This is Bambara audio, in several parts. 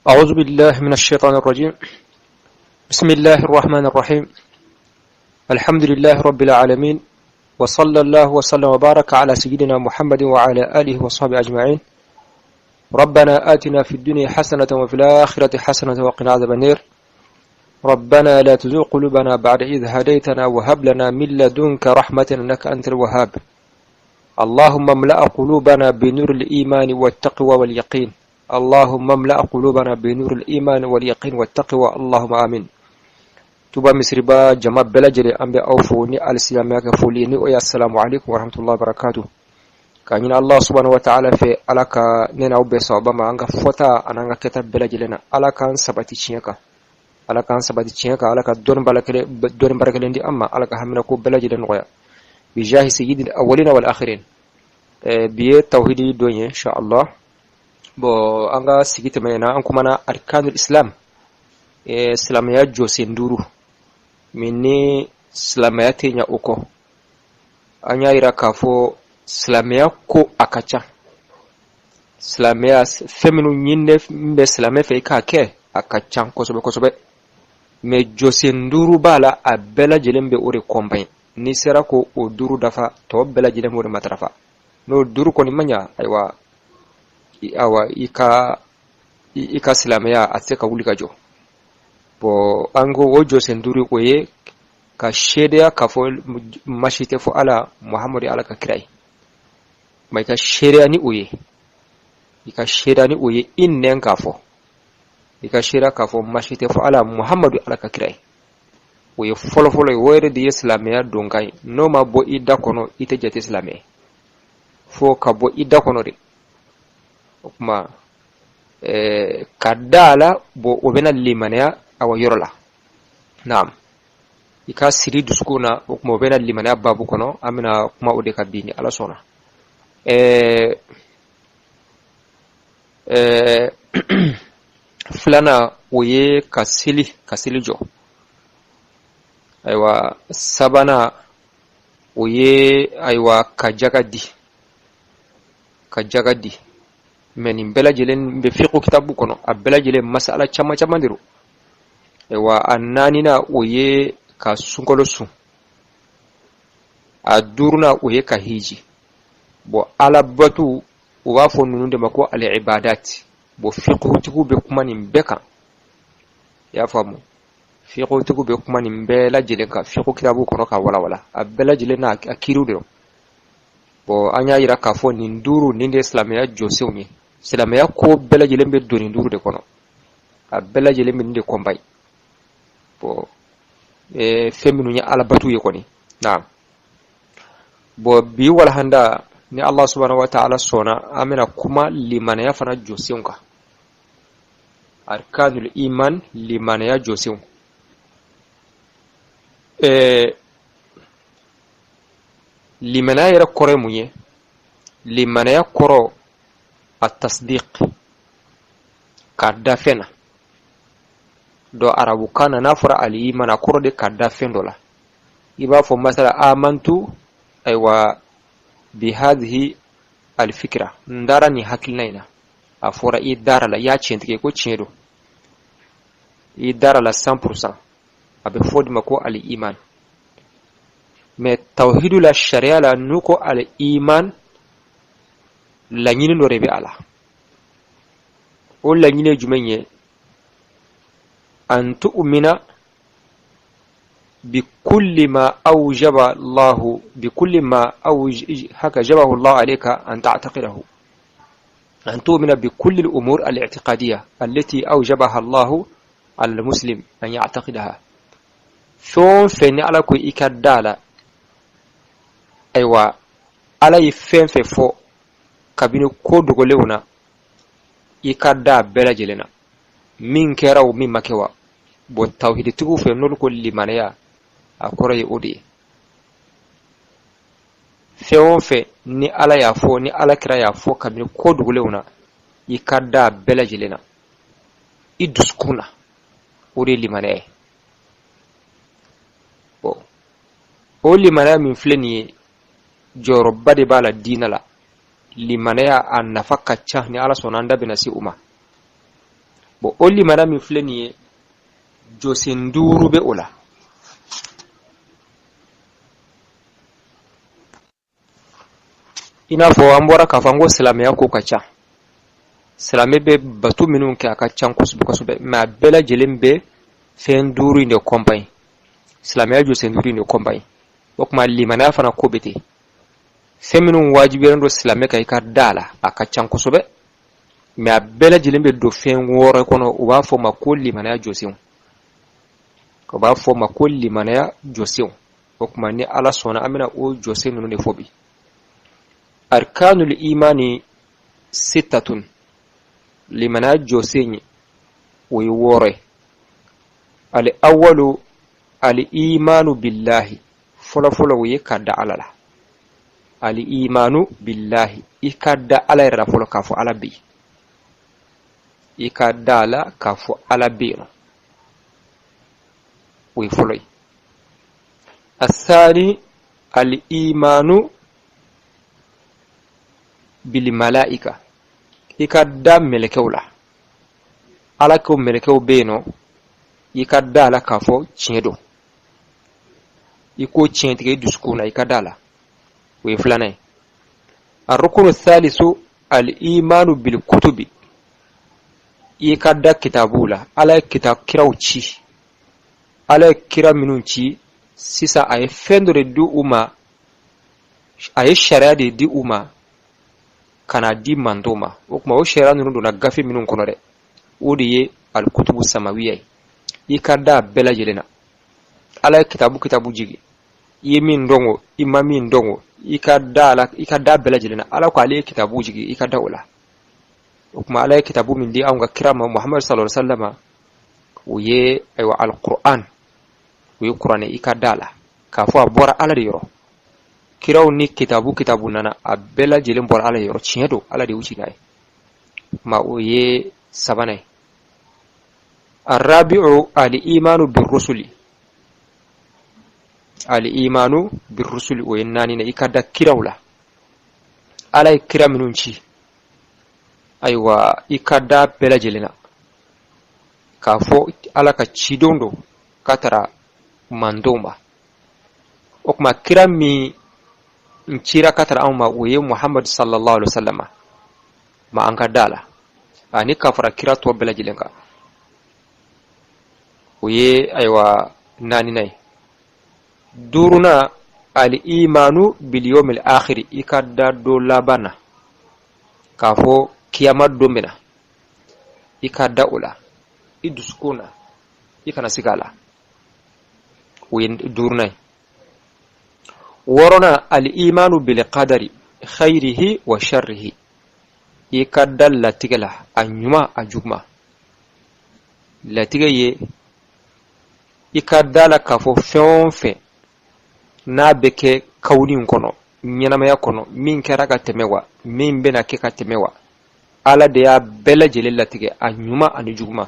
أعوذ بالله من الشيطان الرجيم. بسم الله الرحمن الرحيم. الحمد لله رب العالمين، وصلى الله وسلم وبارك على سيدنا محمد وعلى آله وصحبه أجمعين. ربنا آتنا في الدنيا حسنة وفي الآخرة حسنة وقنا عذاب النار. ربنا لا تزغ قلوبنا بعد إذ هديتنا وهب لنا من لدنك رحمة إنك أنت الوهاب. اللهم املأ قلوبنا بنور الإيمان والتقوى واليقين. اللهم املأ قلوبنا بنور الإيمان واليقين والتقوى. اللهم آمين. Tuba Misiriba jama bɛɛ lajɛlen, an bɛ aw fo ni alisilamɛya ka foli ni o ye assalamu alaikum warahmatullahi wabarakatuh, k'a ɲini Allah subhanahu wa ta'ala fɛ, Ala ka ne n'aw bɛɛ sababa ma an ka fɔta an'an ka kɛta bɛɛ lajɛlen na. Ala k'an sabati tiɲɛ kan, Ala k'an sabati tiɲɛ kan, Ala ka dɔnni barakɛlen di an ma, Ala ka hamina ko bɛɛ lajɛlen nɔgɔya bijahi sayyidil awwalina wal akhirin. Bi ye tawhidi don ye, insha Allah. Bon, an ka sigi tɛmɛnen na, an kumana arkanul islam, silamɛya jɔsen duuru min ni silamɛya tɛ ɲa o kɔ. An y'a yira k'a fɔ silamɛya ko a ka ca. Silamɛya fɛn minnu ɲininen bɛ silamɛ fɛ i k'a kɛ, a ka ca kosɛbɛ kosɛbɛ, mais jɔsen duuru b'a la, a bɛɛ lajɛlen bɛ o de kɔnbaɲi. N'i sera ko o duuru dafa, tɔ bɛɛ lajɛlen b'o de matarafa. N'o duuru kɔni ma ɲa, ayiwa awa, i ka silamɛya a tɛ se ka wuli ka jɔ. Bon, an ko o jɔsen duuru, o ye ka seedeya k'a fɔ ma si tɛ fɔ Ala, Muhamadu Ala ka kira ye. Ma i ka seedeya ni o ye, i ka seedeya ni o ye, i nɛn k'a fɔ, i ka seedeya k'a fɔ ma si tɛ fɔ Ala, Muhamadu Ala ka kira ye, o ye fɔlɔfɔlɔ ye. O yɛrɛ de ye silamɛya donkan ye. N'o ma bɔ i da kɔnɔ, i tɛ jate silamɛ ye, fo ka bɔ i da kɔnɔ de. O kuma ka da a la, bon, o bɛna limaniya awa yɔrɔ la. Naam, i ka siri dusukun na. O kuma o bɛna limaniya babu kɔnɔ. An bɛna kuma o de kan bi ni Ala sɔnna. Filanan, o ye ka seli jɔ. Ayiwa, sabanan, o ye ayiwa ka jaga di, ka jaga di. Mais nin bɛɛ lajɛlen bɛ fiqhu kitabu kɔnɔ, a bɛɛ lajɛlen masala caman caman de don. Ayiwa, a naaninan, o ye ka sunkalo sun. A duurunan, o ye ka hiji. Bon, Ala batu, u b'a fɔ ninnu de ma ko al ibadat. Bon, fiqhutigiw bɛ kuma nin bɛɛ kan, i y'a faamu? Fiqhutigiw bɛ kuma nin bɛɛ lajɛlen kan fiqhu kitabu kɔnɔ ka walawala a bɛɛ lajɛlen n'a a kiiriw de don. Bon, an y'a yira k'a fɔ nin duuru nin de ye silamɛya jɔsenw ye. Silamɛya ko bɛɛ lajɛlen bɛ don nin duuru de kɔnɔ, a bɛɛ lajɛlen bɛ nin de kɔnba ye. Bon, fɛn minnu ye alabatu ye kɔni. Naam, bon, bi walahanda, ni Allah subhanahu wa ta'ala sɔnna, an bɛna kuma limanaya fana jɔsenw kan, arkanul iman, limanaya jɔsenw. Limanaya yɛrɛ kɔrɔ ye mun ye? Limanaya kɔrɔ a tasdiq, ka da fɛn na dɔ. Arabukan na, n'a fɔra al-iman, a kɔrɔ de ka da fɛn dɔ la. I b'a fɔ masala amantu, ayiwa, bihadhihi alfikira, n dara nin hakilina in na. A fɔra i dara la, i y'a tiɲɛtigɛ ko tiɲɛ don, i dara la 100%, a bɛ fɔ de ma ko al-iman. Mais tawhidu la, sariya la, n'u ko al-iman, laɲini dɔ de bɛ a la. O laɲini ye jumɛn ye? An tu'mina بكل ما أوجب الله، بكل ما هكا جبه الله عليك أن تعتقده، أن تؤمن بكل الأمور الاعتقادية التي أوجبها الله على المسلم أن يعتقدها. Fɛn o fɛn ni Ala ko i ka da la, ayiwa, Ala ye fɛn fɛn fɔ kabini ko dogolenw na, i ka da bɛɛ lajɛlen na, min kɛra o, min ma kɛ wa. Bon, tawhiditigiw fɛ, n'olu ko limanaya, a kɔrɔ ye o de ye. Fɛn o fɛn ni Ala y'a fɔ, ni Ala kira y'a fɔ kabini ko dogolenw na, i ka da bɛɛ lajɛlen na i dusukun na, o de ye limanaya ye. Bon, o limanaya min filɛ nin ye, jɔyɔrɔba de b'a la diinɛ la. Limanaya a nafa ka ca. Ni Ala sɔnna, an da bɛna se o ma. Bon, o limaniya min filɛ nin ye, jɔsen duuru bɛ o la. I n'a fɔ an bɔra k'a fɔ an ko silamɛya ko ka ca, silamɛ bɛ bato minnu kɛ a ka ca kosɛbɛ kosɛbɛ, mais a bɛɛ lajɛlen bɛ fɛn duuru in de kɔnpaɲi, silamɛya jɔsen duuru in de kɔnpaɲi. O tuma limaniya fana ko bɛ ten. Fɛn minnu wajibiyalen don silamɛ kan i ka da a la, a ka ca kosɛbɛ, mais a bɛɛ lajɛlen bɛ don fɛn wɔɔrɔ kɔnɔ. U b'a fɔ ma ko limaniya jɔsenw, u b'a fɔ ma ko limaniya jɔsenw. O tuma ni Ala sɔnna, an bɛna o jɔsen ninnu de fɔ bi. Arkanul imani sittatun, limaniya jɔsen ye o ye wɔɔrɔ ye. Al awwalu al imanu billahi, fɔlɔfɔlɔ o ye ka da Ala la. Al imanu billahi, i ka da Ala yɛrɛ la fɔlɔ k'a fɔ Ala bɛ yen, i ka da a la k'a fɔ Ala bɛ yen nɔ, o ye fɔlɔ ye. Asani al imanu bil malaika, i ka da mɛlɛkɛw la. Ala ko mɛlɛkɛw bɛ yen nɔ, i ka da a la k'a fɔ tiɲɛ don, i k'o tiɲɛ tigɛ i dusukun na, i ka da a la, o ye filanan ye. Arukunu thalisu al imanu bil kutubi, i ka da kitabuw la. Ala ye kita kiraw ci, Ala ye kira minnu ci sisan, a ye fɛn dɔ de di u ma, a ye sariya de di u ma ka n'a di mantɔnw ma. O tuma o sariya ninnu donna gafe minnu kɔnɔ dɛ, o de ye alikutubu samawiya ye. I ka da a bɛɛ lajɛlen na. Ala ye kitabu kitabu jigin, i ye min dɔn o, i ma min dɔn o, i ka da la, i ka da bɛɛ lajɛlen na. Ala ko ale ye kitabu jigin, i ka da o la. O tuma Ala ye kitabu min di anw ka kira ma Muhamadu sallallahu alaihi wasallam, o ye ayiwa alquran, o ye kuranɛ. I ka da la k'a fɔ a bɔra Ala de yɔrɔ. Kiraw ni kitabu kitabu nana, a bɛɛ lajɛlen bɔra Ala yɔrɔ. Tiɲɛ don, Ala de y'u ci n'a ye. Tuma o ye sabanan ye. Arabi'u al-imanu birrusuli, al-imanu birrusuli, o ye naaninan, i ka da kiraw la. Ala ye kira minnu ci, ayiwa, i ka da bɛɛ lajɛlen na k'a fɔ Ala ka cidenw don ka tara mantonw ma. O tuma kira min cira ka tara anw ma, o ye Muhammadu sallallahu alaihi wasallam ma, an ka da la ani ka fara kira tɔ bɛɛ lajɛlen kan, o ye ayiwa naaninan ye. Duurunan al-imanu bil yawmil akhir, i ka da don laban na k'a fɔ kiyama don bɛ na, i ka da o la i dusukun na, i kana siga a la, o ye duurunan ye. Wɔɔrɔnan al-imanu bil qadari khayrihi wa sharrihi, i ka da latigɛ la, a ɲuman a juguman. Latigɛ ye i ka da la k'a fɔ fɛn o fɛn n'a bɛ kɛ kawuni in kɔnɔ, ɲɛnamaya kɔnɔ, min kɛra ka tɛmɛ wa, min bɛna kɛ ka tɛmɛ wa, Ala de y'a bɛɛ lajɛlen latigɛ, a ɲuman ani juguman,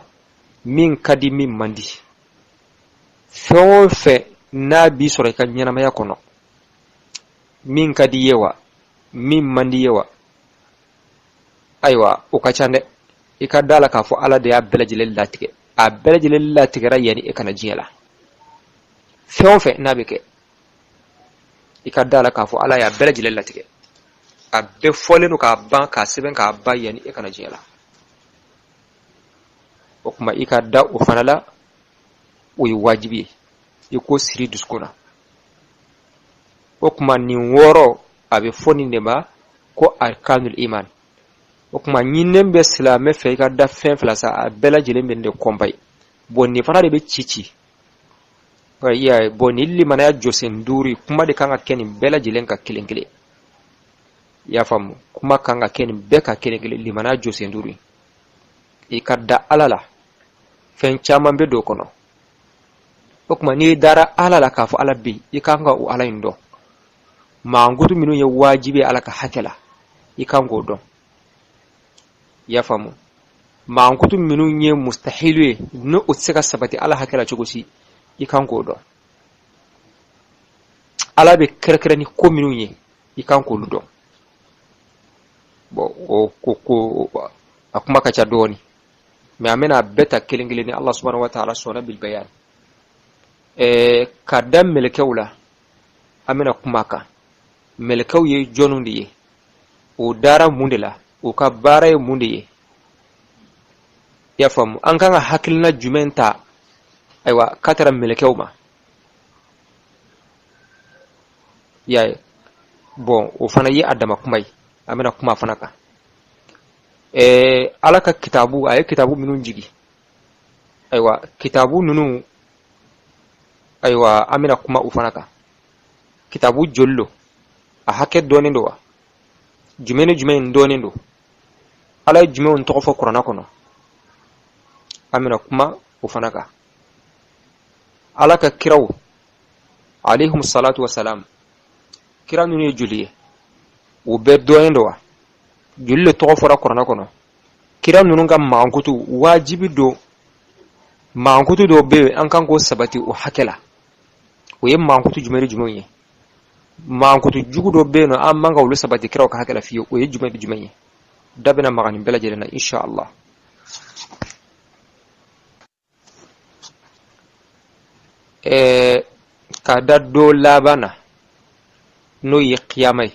min ka di, min man di. Fɛn o fɛn n'a b'i sɔrɔ i ka ɲɛnamaya kɔnɔ, min ka di i ye wa, min man di i ye wa, ayiwa, o ka ca dɛ. I ka da la k'a fɔ Ala de y'a bɛɛ lajɛlen latigɛ, a bɛɛ lajɛlen latigɛra yanni e ka na diɲɛ la. Fɛn o fɛn n'a bɛ kɛ, i ka da la k'a fɔ Ala y'a bɛɛ lajɛlen latigɛ, a bɛɛ fɔlen don k'a ban, k'a sɛbɛn k'a ban yanni e ka na diɲɛ la. O tuma i ka da o fana la, o ye wajibi ye, i k'o siri dusukun na. O tuma nin wɔɔrɔ, a bɛ fɔ nin de ma ko arkanul iman. O tuma ɲininen bɛ silamɛ fɛ i ka da fɛn fila sa, a bɛɛ lajɛlen bɛ nin de kɔnba ye. Bon, nin fana de bɛ ci ci i y'a ye. Bon, nin limanaya jɔsen duuru, kuma de kan ka kɛ nin bɛɛ lajɛlen ka kelen kelen, i y'a faamu? Kuma kan ka kɛ nin bɛɛ ka kelen kelen. Limanaya jɔsen duuru, i ka da Ala la, fɛn caman bɛ don o kɔnɔ. O tuma n'i dara Ala la k'a fɔ Ala bɛ yen, i kan ka o Ala in dɔn. Mankutu minnu ye wajibi ye Ala ka hakɛ la, i kan k'o dɔn, i y'a faamu? Mankutu minnu ye mustahilu ye, n'o o tɛ se ka sabati Ala hakɛ la cogo si, i kan k'o dɔn. Ala bɛ kɛrɛkɛrɛ ni ko minnu ye, i kan k'olu dɔn. Bon, o ko ko a kuma ka ca dɔɔni. Mais an bɛna a bɛɛ ta kelen kelen ni Allah subhanahu wa ta'ala sɔnna bil bayan. Ka da mɛlɛkɛw la, an bɛna kuma kan mɛlɛkɛw ye jɔnw de ye, o dara mun de la, o ka baara ye mun de ye. I y'a faamu, an kan ka hakilina jumɛn ta ayiwa ka tara mɛlɛkɛw ma? I y'a ye, bon, o fana ye a dama kuma ye, an bɛna kuma fana kan. Ala ka kitabu, a ye kitabu minnu jigi, ayiwa, kitabu ninnu, ayiwa, an bɛna kuma o fana kan. Kitabu joli lo? A hakɛ dɔnnen don wa? Jumɛn ni jumɛn dɔnnen don? Ala ye jumɛnw tɔgɔ fɔ kuranna kɔnɔ? An bɛna kuma o fana kan. Ala ka kiraw alayhim salatu wasalam, kira ninnu ye joli ye? O bɛɛ dɔnnen don wa? Joli le tɔgɔ fɔra kuranna kɔnɔ? Kira ninnu ka mankutu wajibi don, mankutu dɔw bɛ yen, an kan k'o sabati o hakɛ la. O ye mankutu jumɛn ni jumɛnw ye? Mankutu jugu dɔ bɛ yen nɔ, an man ka olu sabati kiraw ka hakɛ la fiyewu. O ye jumɛn ni jumɛn ye? Da bɛna maga nin bɛɛ lajɛlen na, insha Allah. Ka da don laban na, n'o ye kiyama ye,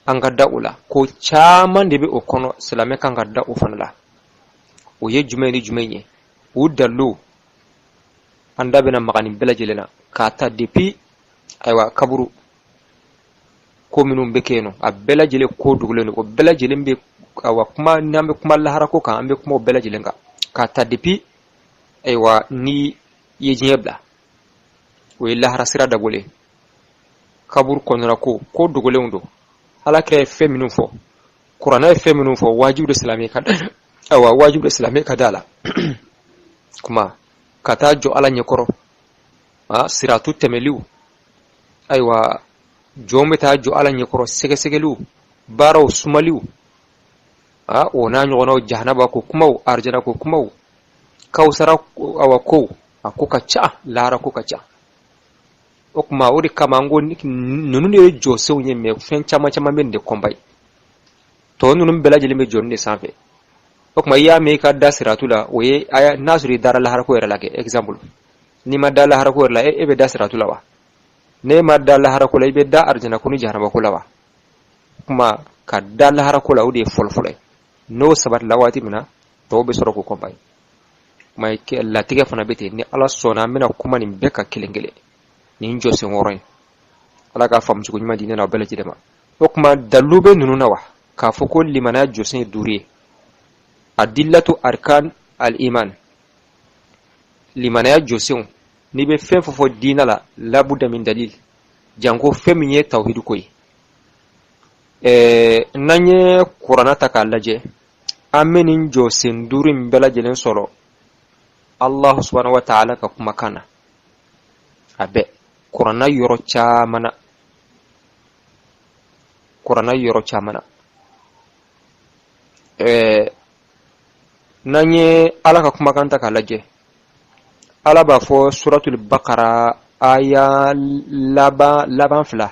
an ka da o la. Ko caman de bɛ o kɔnɔ, silamɛ kan ka da o fana la. O ye jumɛn ni jumɛn ye? O dalilu, an da bɛna maga nin bɛɛ lajɛlen na, k'a ta depuis ayiwa kaburu ko minnu bɛ kɛ yen nɔ, a bɛɛ lajɛlen ko dogolen don, o bɛɛ lajɛlen bɛ awa kuma. N'an bɛ kuma lahara ko kan, an bɛ kuma o bɛɛ lajɛlen kan, k'a ta depuis ayiwa ni i ye diɲɛ bila, o ye lahara sira dabɔlen. Kaburu kɔnɔna ko, ko dogolenw don. Ala kira ye fɛn minnu fɔ, kuranɛ ye fɛn minnu fɔ, wajibi don silamɛ ka ayiwa, wajibi don silamɛ ka da la. Kuma ka taa jɔ Ala ɲɛkɔrɔ, a siratu tɛmɛliw, ayiwa, jɔn bɛ taa jɔ Ala ɲɛkɔrɔ, sɛgɛsɛgɛliw, baaraw sumaliw, a o n'a ɲɔgɔnnaw, jahanaba ko kumaw, arijana ko kumaw, kawusara awa kow, a ko ka ca, lahara ko ka ca. O tuma, o de kama an ko ninnu de ye jɔsenw ye, mais fɛn caman caman bɛ nin de kɔnba ye. Tɔ ninnu bɛɛ lajɛlen bɛ jɔ nin de sanfɛ. O tuma, i y'a mɛn i ka da siratu la, o ye n'a sɔrɔ i dara laharako yɛrɛ la. Kɛ exemple, n'i ma da laharako yɛrɛ la, e bɛ da siratu la wa? N'e ma da laharako la, i bɛ da arijana ko ni jahanama la wa? Kuma ka da laharako la, o de ye fɔlɔfɔlɔ ye. N'o sabatila waati min na, tɔw bɛ sɔrɔ k'o kɔnba ye. Kuma latigɛ fana bɛ ten. Ni Ala sɔnna, an bɛna kuma nin bɛɛ ka kelen kelen, nin jɔsen wɔɔrɔ in. Ala k'a faamucogo ɲuman di ne n'aw bɛɛ lajɛlen ma. O tuma, dalilu bɛ ninnu na wa, k'a fɔ ko limanaya jɔsen ye duuru ye? Adillatu arkan al iman, limanaya jɔsenw. N'i bɛ fɛn fɔ fɔ diinɛ la, labuda min dalil, janko fɛn min ye tawhidu ko ye. N'an ye kuranna ta k'a lajɛ, an bɛ nin jɔsen duuru in bɛɛ lajɛlen sɔrɔ Allahu subhanahu wa ta'ala ka kumakan na. A bɛ kuranna yɔrɔ caman na, kuranna yɔrɔ caman na. N'an ye Ala ka kumakan ta k'a lajɛ, Ala b'a fɔ suratul bakara aya laban laban fila: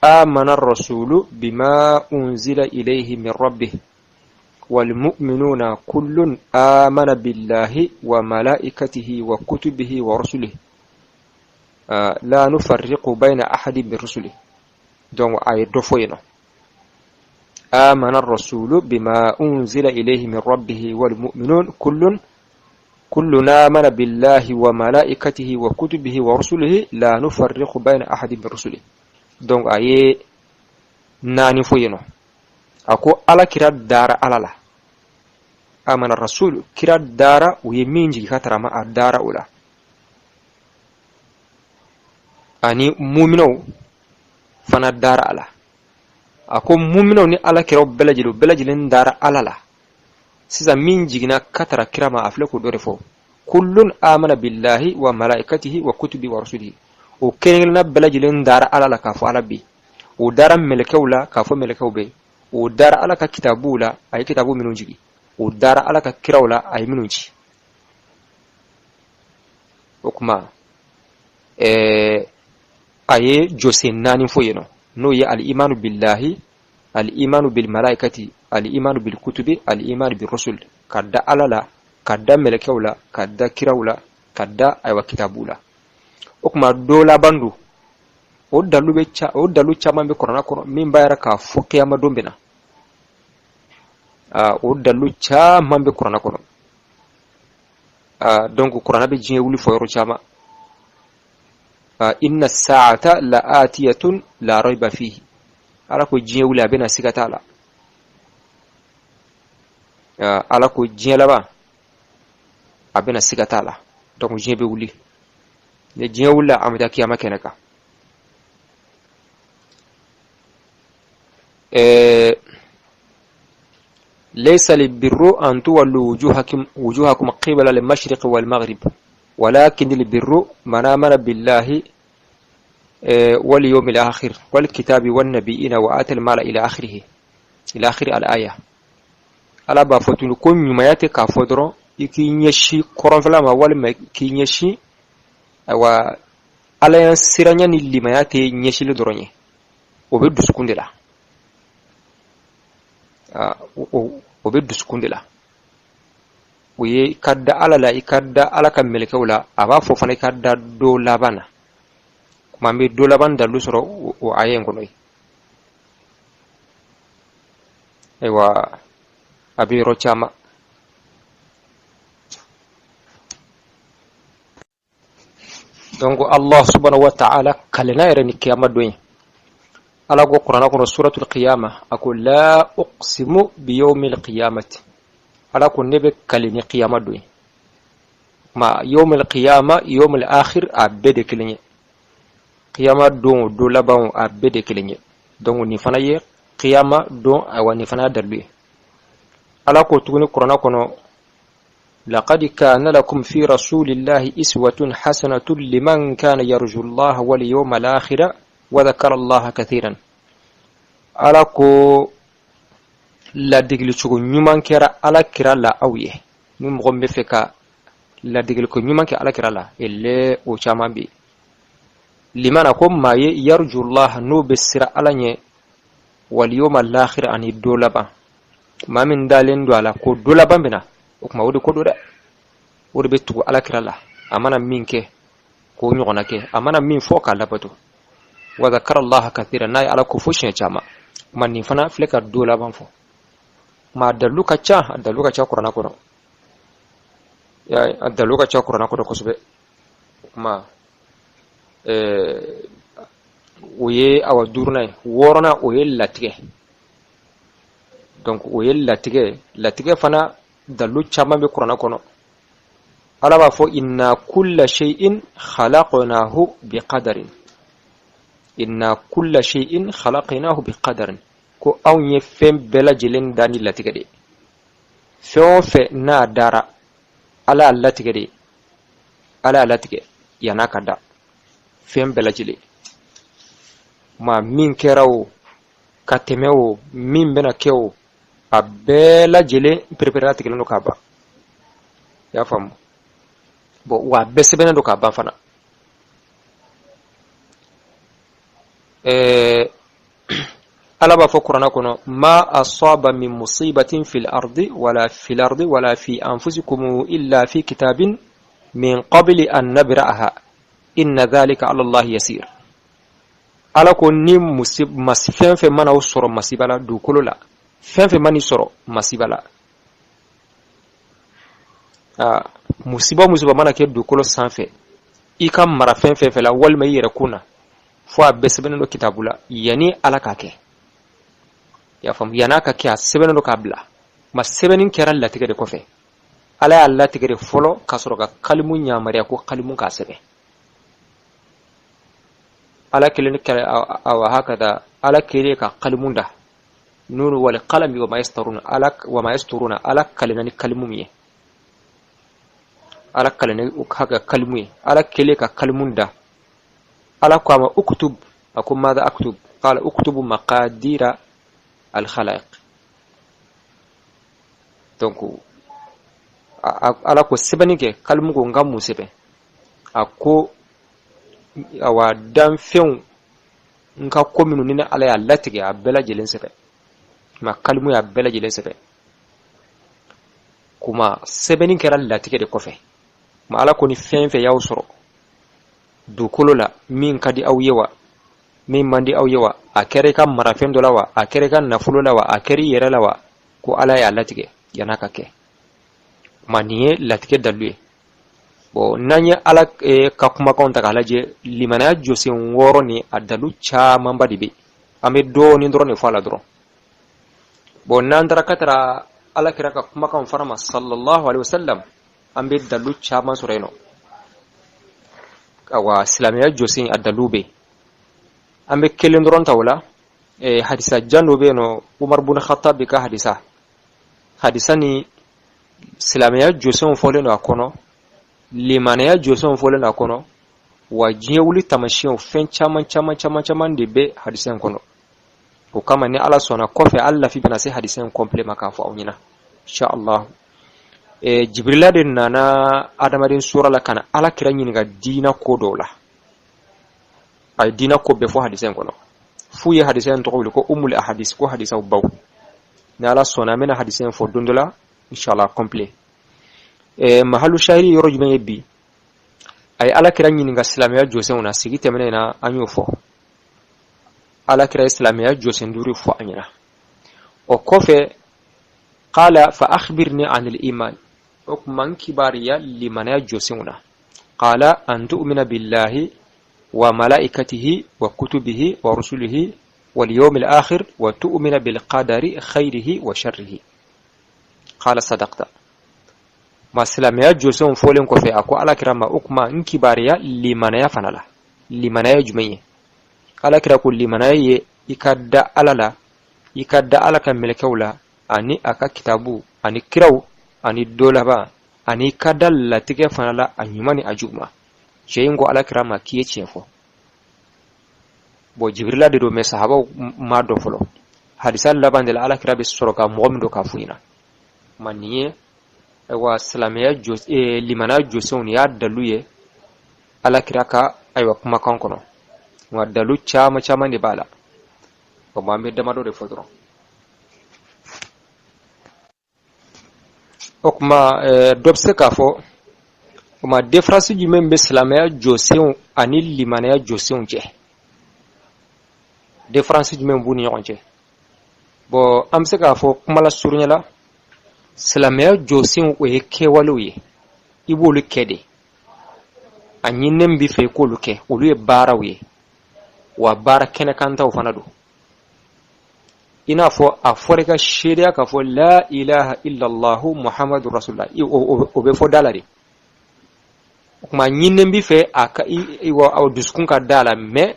amana rasulu bima unzila ilayhi min rabbih walmu'minuna kullun amana billahi wa malaikatihi wa kutubihi wa rusulihi la nufarriqu bayna ahadin min rusulihi. Donc a ye dɔ fɔ yen nɔ: amana rasulu bima unzila ilayhi min rabbihi walmu'minun kullun kullun amana billahi wa malaikatihi wa kutubihi wa rusulihi la nufarriqu bayna ahadin min rusulihi. Donc a ye naani fɔ yen nɔ. A ko Ala kira dara Ala la, amana rasul, kira dara u ye min jigi ka tara ma, a dara o la, ani muminaw fana dara a la. A ko muminaw ni Ala kiraw bɛɛ lajɛlen, bɛɛ lajɛlen dara Ala la. Sisan min jiginna ka tara kira ma, a filɛ k'o dɔ de fɔ: kullun amana billahi wa malaikatihi wa kutubi wa rusulihi. O kelen kelenna bɛɛ lajɛlen dara Ala la k'a fɔ Ala bɛ, o dara mɛlɛkɛw la k'a fɔ mɛlɛkɛw bɛ, o dara Ala ka kitabuw la, a ye kitabu minnu jigi, o dara Ala ka kiraw la, a ye minnu ci. O kuma, a ye jɔsen naani fɔ yen nɔ, n'o ye al-imanu billahi, al-imanu bil malaikati. al-imanu bil kutubi, al-imanu bir rusul, ka da Ala la, ka da mɛlɛkɛw la, ka da kiraw la, ka da ayiwa kitabu la. O tuma don laban don, o dalu bɛ ca, o dalu caman bɛ kuranna kɔnɔ min b'a yira k'a fɔ kiyama don bɛ na. O dalu caman bɛ kuranna kɔnɔ. Donc kuranna bɛ diɲɛ wuli fɔ yɔrɔ caman. Inna sa'ata la atiyatun la rayba fihi. Ala ko diɲɛ wuli a bɛ na, siga t'a la. Ala ko diɲɛ laban a bɛ na, siga t'a la. Donc diɲɛ bɛ wuli. Ni diɲɛ wulila, an bɛ taa kiyama kɛnɛ kan. ليس البر أن تولوا وجوهكم قبل المشرق والمغرب ولكن البر من آمن بالله واليوم الآخر والكتاب والنبيين وآتى المال إلى آخره، إلى آخر الآية. Ala b'a fɔ tuguni ko ɲumanya tɛ k'a fɔ dɔrɔn i k'i ɲɛsin kɔrɔnfɛla ma walima k'i ɲɛsin, ayiwa, Ala ya siranya ni limaya tɛ ɲɛsili dɔrɔn ye, o bɛ dusukun de la. O bɛ dusukun de la. O ye ka da Ala la, i ka da Ala ka mɛlɛkɛw la. A b'a fɔ fana i ka da don laban na. Kuma an bɛ don laban dalu sɔrɔ o aya in kɔnɔ yen. Ayiwa, a bɛ yɔrɔ caman. Donc Allah subhanahu wa ta'ala kalenna yɛrɛ ni kiyama don ye. Ala ko kuranna kɔnɔ, suratul qiyama, a ko la uqsimu bi yawmil qiyamati. Ala ko ne bɛ kale ni kiyama don ye. Ma yawmil qiyama, yawmil akhir, a bɛɛ de kelen ye. Kiyama don o, don laban o, a bɛɛ de kelen ye. Donc nin fana ye kiyama don, ayiwa, nin fana y'a dalilu ye. Ala ko tuguni kuranna kɔnɔ: لقد كان لكم في رسول الله إسوة حسنة لمن كان يرجو الله واليوم الآخر وذكر الله كثيرا. Ala ko ladegeli cogo ɲuman kɛra Ala kira la aw ye. Ni mɔgɔ min bɛ fɛ ka ladegeli ko ɲuman kɛ Ala kira la, ele o caman bɛ yen. Limana ko maa ye yarjullah, n'o bɛ siran Ala ɲɛ, waliyoma lahira, ani don laban. Maa min dalen don a la ko don laban bɛ na, o tuma o de ko don dɛ, o de bɛ tugu Ala kira la. A mana min kɛ, k'o ɲɔgɔnna kɛ. A mana min fɔ, k'a labato. Wa zakara Allah kathira, n'a ye Ala ko fo siɲɛ caman. Kuma nin fana filɛ ka don laban fɔ. Kuma a dalilu ka ca, a dalilu ka ca kuranna kɔnɔ, a dalilu ka ca kuranna kɔnɔ kosɛbɛ. Kuma o ye awa duurunan ye. Wɔɔrɔnan, o ye latigɛ. Donc o ye latigɛ. Latigɛ fana dalilu caman bɛ kuranna kɔnɔ. Ala b'a fɔ: inna kulla shay'in khalaqnahu biqadarin, inna kulla shay'in khalaqnahu biqadarin. Ko anw ye fɛn bɛɛ lajɛlen da ni latigɛ de. Fɛn o fɛn n'a dara, Ala y'a latigɛ de. Ala y'a latigɛ yann'a ka da, fɛn bɛɛ lajɛlen. Ma min kɛra o ka tɛmɛ o, min bɛna kɛ o, a bɛɛ lajɛlen pereperelatigɛlen don k'a ban. I y'a faamu? Bon, wa a bɛɛ sɛbɛnnen don k'a ban fana. Ala b'a fɔ kuranna kɔnɔ: ma asaba min musibatin fil ardi wala fil ardi wala fi anfusikum illa fi kitabin min qabli an nabra'aha inna dhalika ala allahi yasir. Ala ko ni fɛn fɛn mana aw sɔrɔ masiba la dugukolo la, fɛn fɛn man'i sɔrɔ masiba la, musiba musiba mana kɛ dugukolo sanfɛ, i ka mara fɛn fɛn fɛ la, walima i yɛrɛ kun na, fo a bɛɛ sɛbɛnnen don kitabu la yanni Ala k'a kɛ. I y'a faamu? Yann'a ka kɛ, a sɛbɛnnen don k'a bila. Ma sɛbɛnni kɛra latigɛ de kɔfɛ. Ala y'a latigɛ de fɔlɔ ka sɔrɔ ka kalimu yamaruya ko kalimu k'a sɛbɛn. Ala kelen kɛlɛ awa hakada. Ala kelen ka kalimu da nunu wal qalami wa ma yasturuna. Ala wa ma yasturuna, Ala kalenna ni kalimu min ye, Ala kalenna haka kalimu ye. Ala kelen ka kalimu da, Ala ko a ma: uktub. A ko: madha aktub? Qala uktubu maqadira al khalaiq. Donc Ala ko sɛbɛnni kɛ. Kalimu ko: n ka mun sɛbɛn? A ko: awa, danfɛnw, n ka ko minnu ni ne Ala y'a latigɛ, a bɛɛ lajɛlen sɛbɛn. Ma kalimu y'a bɛɛ lajɛlen sɛbɛn. Kuma sɛbɛnni kɛra latigɛ de kɔfɛ. Ma Ala ko ni fɛn fɛn y'aw sɔrɔ dugukolo la, min ka di aw ye wa, min man di aw ye wa, a kɛra i ka marafɛn dɔ la wa, a kɛra i ka nafolo la wa, a kɛra i yɛrɛ la wa, ko Ala y'a latigɛ yann'a ka kɛ. Ma nin ye latigɛ dalu ye. Bon, n'an ye Ala ka kumakanw ta k'a lajɛ, limanaya jɔsen 6 ni a dalu camanba de bɛ. An bɛ dɔɔnin dɔrɔn de fɔ a la dɔrɔn. Bon, n'an taara ka taara Ala kira ka kumakanw fana ma, sallallahu alaihi wasallam, an bɛ dalu caman sɔrɔ yen nɔ. Awa, silamɛya jɔsen a dalu bɛ. An bɛ kelen dɔrɔn ta o la. Hadisa jan dɔ bɛ yen nɔ, Umar bun Khattab ka hadisa. Hadisa ni silamɛya jɔsenw fɔlen don a kɔnɔ, limanaya jɔsenw fɔlen don a kɔnɔ, wa diɲɛ wuli taamasiyɛnw, fɛn caman caman caman caman de bɛ hadisa in kɔnɔ. O kama, ni Ala sɔnna, kɔfɛ hali lafi bɛna se hadisa in complet ma k'a fɔ aw ɲɛna, insha Allah. Jibirila de nana adamaden sura la ka na Ala kira ɲininka diina ko dɔw la. A ye diina ko bɛɛ fɔ hadisa in kɔnɔ, f'u ye hadisa in tɔgɔ wele ko umul ahadis, ko hadisaw baw. Ni Ala sɔnna, an bɛna hadisa in fɔ don dɔ la, inshallah, complet. Mahalu shahiri yɔrɔ jumɛn ye bi? A ye Ala kira ɲininka silamɛya jɔsenw na. Sigi tɛmɛnen na, an y'o fɔ. Ala kira ye silamɛya jɔsen 5 fɔ a ɲɛna. O kɔfɛ, qala fa akhbirni anil iman, o kuma n kibariya limanaya jɔsenw na. Qala an tu'mina billahi wa malaikatihi wa kutubihi wa rusulihi wal yawmil akhir wa tu'mina bil qadari khairihi wa sharrihi. Qala sadaqta. Ma silamɛya jɔsenw fɔlen kɔfɛ, a ko Ala kira ma, o kuma n kibariya limanaya fana la, limanaya jumɛn ye? Ala kira ko limanaya ye i ka da Ala la, i ka da Ala ka mɛlɛkɛw la, ani a ka kitabu, ani kiraw, ani don laban, ani i ka da latigɛ fana la, a ɲuman ni a juguman. Cɛ in ko Ala kira ma k'i ye tiɲɛ fɔ. Bon, Jibirila de don, mais sahabaw m'a dɔn fɔlɔ. Hadisa laban de la, Ala kira bɛ sɔrɔ ka mɔgɔ min don k'a f'u ɲɛna. Ma nin ye, ayiwa, silamɛya jɔ, limanaya jɔsenw, nin y'a dalu ye Ala kira ka, ayiwa, kumakan kɔnɔ. Nka dalu caman caman de b'a la. O an bɛ damadɔ de fɔ dɔrɔn. O kuma, dɔ bɛ se k'a fɔ o ma, différence jumɛn bɛ silamɛya jɔsenw ani limanaya jɔsenw cɛ? Différence jumɛn b'u ni ɲɔgɔn cɛ? Bon, an bɛ se k'a fɔ kuma la surunya la, silamɛya jɔsenw, o ye kɛwalew ye, i b'olu kɛ de. A ɲininen b'i fɛ i k'olu kɛ, olu ye baaraw ye, wa baara kɛnɛkantaw fana don. I n'a fɔ a fɔra i ka seereya k'a fɔ la ilaha illallahu muhammadu rasulullah, o bɛ fɔ da la de. O kuma ɲininen b'i fɛ a ka i wa dusukun ka da la, mais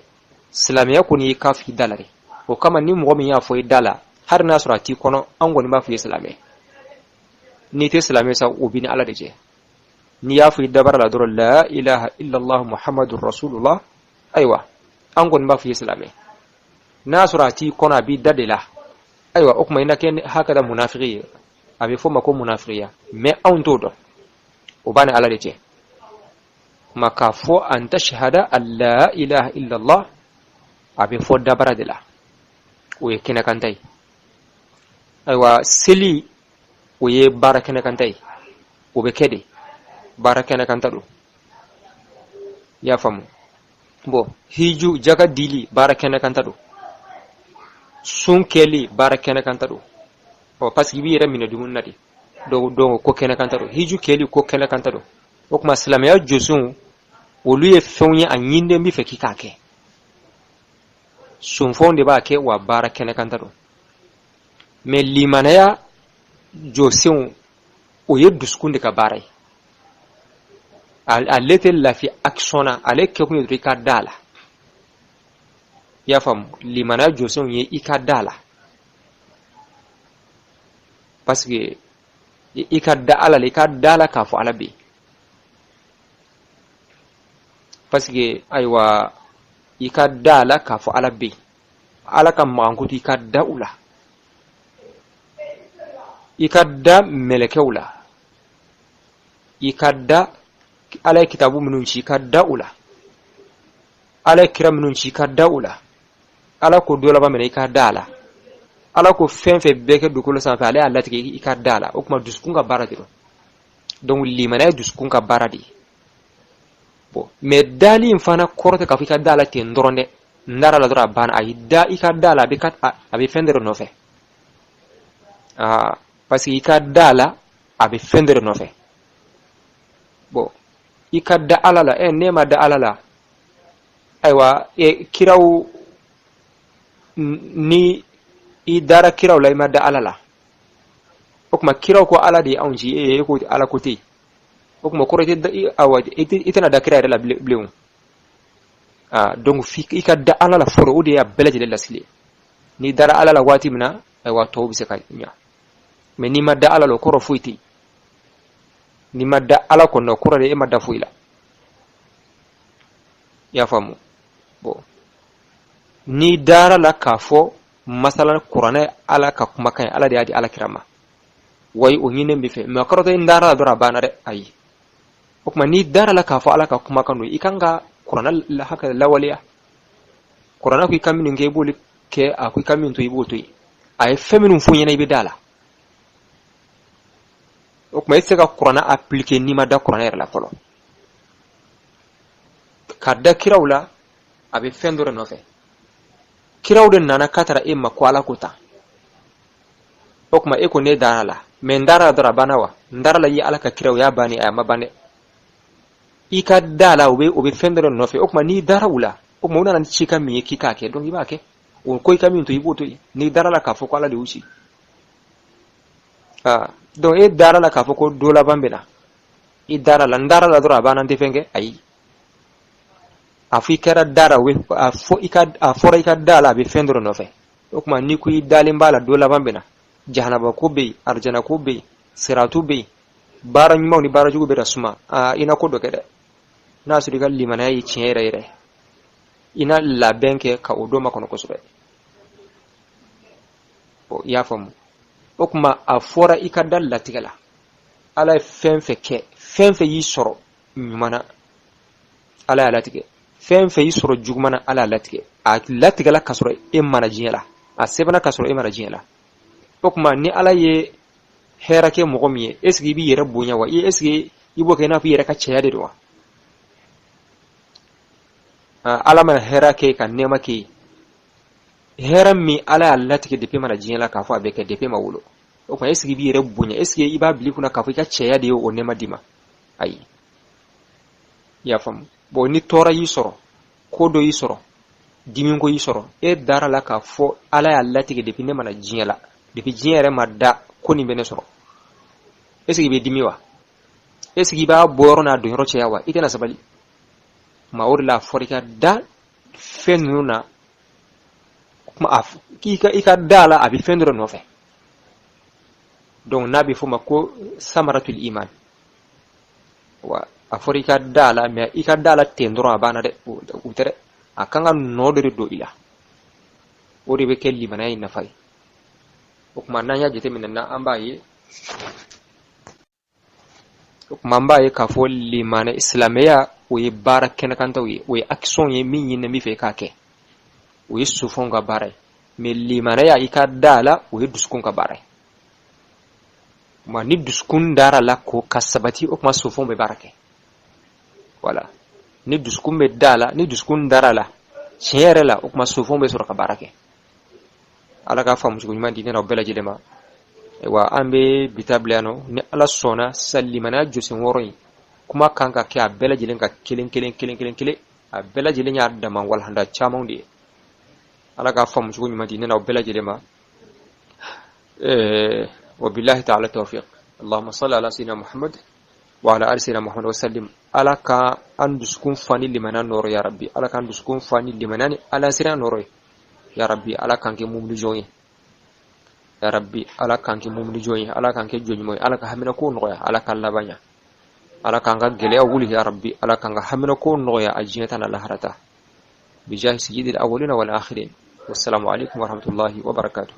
silamɛya kɔni y'i k'a fɔ i da la de. O kama, ni mɔgɔ min y'a fɔ i da la, hali n'a sɔrɔ a t'i kɔnɔ, an kɔni b'a fɔ i ye silamɛ. N'i tɛ silamɛ sa, o b'i ni Ala de cɛ. N'i y'a fɔ i dabara la dɔrɔn, la ilaha illallah muhammadu rasulullah, ayiwa, an kɔni b'a fɔ i ye silamɛ. N'a sɔrɔ a t'i kɔnɔ, a b'i da de la, ayiwa, o tuma i na kɛ hakada munafiki ye. A bɛ fɔ o ma ko munafikiya, mais anw t'o dɔn, o b'a ni Ala de cɛ. Ma k'a fɔ an tashhada an la ilaha illallah, a bɛ fɔ dabara de la, o ye kɛnɛkanta ye. Ayiwa, seli, o ye baara kɛnɛkanta ye, o bɛ kɛ de, baara kɛnɛkanta don, i y'a faamu. Bon, hiju, jaka dili, baara kɛnɛkanta don. Sun kɛli, baara kɛnɛkanta don. Ɔ, parce que i b'i yɛrɛ minɛ dumuni na de. Donc ko kɛnɛkanta don. Hiju kɛli, ko kɛnɛkanta don. O tuma silamɛya jɔsenw, olu ye fɛnw ye, a ɲinden b'i fɛ k'i k'a kɛ. Sunfɛnw de b'a kɛ, wa baara kɛnɛkanta don. Mais limanaya jɔsenw, o ye dusukun de ka baara ye. Ale tɛ lafiya action na, ale kɛkun ye dɔrɔn i ka da la, i y'a faamu. Limanaya jɔsenw ye i ka da la, parce que i ka da Ala la, i ka da la k'a fɔ Ala bɛ yen. Parce que, ayiwa, i ka da la k'a fɔ Ala bɛ yen, Ala ka magankutu, i ka da u la, i ka da mɛlɛkɛw la, i ka da Ala ye kitabu minnu ci, i ka da u la, Ala ye kira minnu ci, i ka da u la, Ala ko don laban minɛ, i ka da a la. Ala ko fɛn fɛn bɛɛ kɛ dugukolo sanfɛ, ale y'a latigɛ, i ka da la. O tuma dusukun ka baara de don. Donc limaniya ye dusukun ka baara de ye. Bon, mais dali in fana kɔrɔ tɛ k'a fɔ i ka da la ten dɔrɔn dɛ. N dara la dɔrɔn, a banna. Ayi, da i ka da la, a bɛ fɛn dɔ de nɔfɛ. Aa, parce que i ka da la, a bɛ fɛn dɔ de nɔfɛ. Bon, i ka da Ala la, ne ma da Ala la. Ayiwa, kiraw, ni i dara kiraw la, i ma da Ala la. O tuma kiraw ko Ala de ye anw ci, e ko Ala ko tɛ yen. O tuma kɔrɔ tɛ, awa, i tɛna da kira yɛrɛ la bilen. Aa, donc f'i i ka da Ala la fɔlɔ, o de y'a bɛɛ lajɛlen lasili ye. N'i dara Ala la waati min na, ayiwa, tɔw bɛ se ka ɲa. Mais n'i ma da Ala la, o kɔrɔ foyi tɛ yen. N'i ma da Ala kɔnɔ, o kɔrɔ de e ma da foyi la. I y'a faamu? Bon, n'i dara la k'a fɔ masalan kuranɛ Ala ka kumakan ye, Ala de y'a di Ala kira ma, wayi, o ɲininen bɛ fɛ. Mais kɔrɔ tɛ n dara la dɔrɔn, a banna dɛ. Ayi. O tuma n'i dara la k'a fɔ Ala ka kumakan don, i kan ka kuranɛ la hakɛ lawaleya. Kuranɛ ko i ka minnu kɛ, i b'olu kɛ. A ko i ka min to, i b'o to yen. A ye fɛn minnu fɔ ɲɛna, i bɛ da la. O tuma e tɛ se ka kuranɛ appliquer n'i ma da kuranɛ yɛrɛ la fɔlɔ. Ka da kiraw la, a bɛ fɛn dɔ de nɔfɛ. Kiraw de nana k'a taara e ma ko Ala ko tan. O tuma e ko ne dara la, mais n dara la dɔrɔn, a banna wa? N dara la, i ye Ala ka kiraw y'a bannen? A ma ban dɛ. I ka da la, o bɛ fɛn dɔ de nɔfɛ. O tuma n'i dara u la, o tuma u nana ni cikan min ye k'i k'a kɛ, donc i b'a kɛ. O ko i ka min to, i b'o to yen, n'i dara la k'a fɔ ko Ala de y'u ci. Aa, donc e dara la k'a fɔ ko don laban bɛ na, i dara la. N dara la dɔrɔn, a banna, n tɛ fɛn kɛ. Ayi, a fɔ i kɛra da la, a fɔ i ka, a fɔra i ka da la, a bɛ fɛn dɔ de nɔfɛ. O tuma n'i ko i dalen b'a la don laban bɛ na, jahanaba ko bɛ yen, arijana ko bɛ yen, siratu bɛ yen, baara ɲumanw ni baara jugu bɛ ka suma, aa, i na ko dɔ kɛ dɛ. N'a sɔrɔ i ka limanaya ye tiɲɛ yɛrɛ yɛrɛ, i na labɛn kɛ ka o don makɔnɔ kosɛbɛ. I y'a faamu? O tuma a fɔra i ka da latigɛ la. Ala ye fɛn fɛn kɛ, fɛn fɛn y'i sɔrɔ ɲuman na, Ala y'a latigɛ. Fɛn fɛn y'i sɔrɔ juguman na, Ala y'a latigɛ. A latigɛla ka sɔrɔ e mana diɲɛ la, a sɛbɛnna ka sɔrɔ e mana diɲɛ la. O tuma ni Ala ye hɛrɛ kɛ mɔgɔ min ye, est ce que i b'i yɛrɛ bonya wa? Est ce que i b'o kɛ i n'a fɔ i yɛrɛ ka cɛya de don wa? Ala mana hɛrɛ kɛ ka nɛɛma kɛ ye, hɛrɛ min Ala y'a latigɛ depuis mana diɲɛ la k'a fɔ a bɛ kɛ depuis ma wolo, o tuma est ce que i b'i yɛrɛ bonya? Est ce que i b'a bila i kunna k'a fɔ i ka cɛya de ye o nɛɛma d'i ma? Ayi. I y'a faamu? Bon, ni tɔɔrɔ y'i sɔrɔ, ko dɔ y'i sɔrɔ, dimiko y'i sɔrɔ, e dara la k'a fɔ Ala y'a latigɛ depuis ne mana diɲɛ la, depuis diɲɛ yɛrɛ ma da, ko nin bɛ ne sɔrɔ, est ce que i bɛ dimi wa? Est ce que i b'a bɔ yɔrɔ n'a don yɔrɔ cɛya wa? I tɛna sabali ma. O de la a fɔra i ka da fɛn ninnu na. Kuma i ka da la, a bɛ fɛn dɔ de nɔfɛ. Donc n'a bɛ f'o ma ko samaratul iman wa. A fɔra i ka da la, mais i ka da la ten dɔrɔn, a banna dɛ, o tɛ dɛ. A kan ka nɔ dɔ de don i la, o de bɛ kɛ limaniya in nafa ye. O tuma n'an y'a jateminɛ na, an b'a ye, o tuma an b'a ye k'a fɔ limaniya, silamɛya, o ye baara kɛnɛkantaw ye, o ye action ye min ɲininen b'i fɛ i k'a kɛ, o ye sofanw ka baara ye. Mais limaniya, i ka da la, o ye dusukun ka baara ye. Tuma ni dusukun dara la ko ka sabati, o tuma sofanw bɛ baara kɛ. Wala ni dusukun bɛ da la, ni dusukun dara la tiɲɛ yɛrɛ la, o tuma sofanw bɛ sɔrɔ ka baara kɛ. Ala k'a faamu cogo ɲuman di ne n'aw bɛɛ lajɛlen ma. Wa an bɛ bi ta bila yan nɔ. Ni Ala sɔnna, sisan limaniya jɔsen 6 in kuma kan ka kɛ a bɛɛ lajɛlen ka kelen kelen kelen kelen kelen. A bɛɛ lajɛlen y'a dama walahanda camanw de ye. Ala k'a faamu cogo ɲuman di ne n'aw bɛɛ lajɛlen ma. وبالله تعالى التوفيق. اللهم صل على سيدنا محمد وعلى آل سيدنا محمد وسلم. Ala ka an dusukun fa ni limaniya nɔrɔ ya Rabbi. Ala k'an dusukun fa ni limaniya ni Ala siran nɔrɔ ye ya Rabbi. Ala k'an kɛ mumini jɔn ye ya Rabbi. Ala k'an kɛ mumini jɔn ye. Ala k'an kɛ jɔn ɲuman ye. Ala ka hamina ko nɔgɔya. Ala k'an laban ɲa. Ala k'an ka gɛlɛya wuli ya Rabbi. Ala k'an ka hamina ko nɔgɔya a diɲɛ ta n'a lahara ta, بجاه سيد الأولين والآخرين. والسلام عليكم ورحمة الله وبركاته.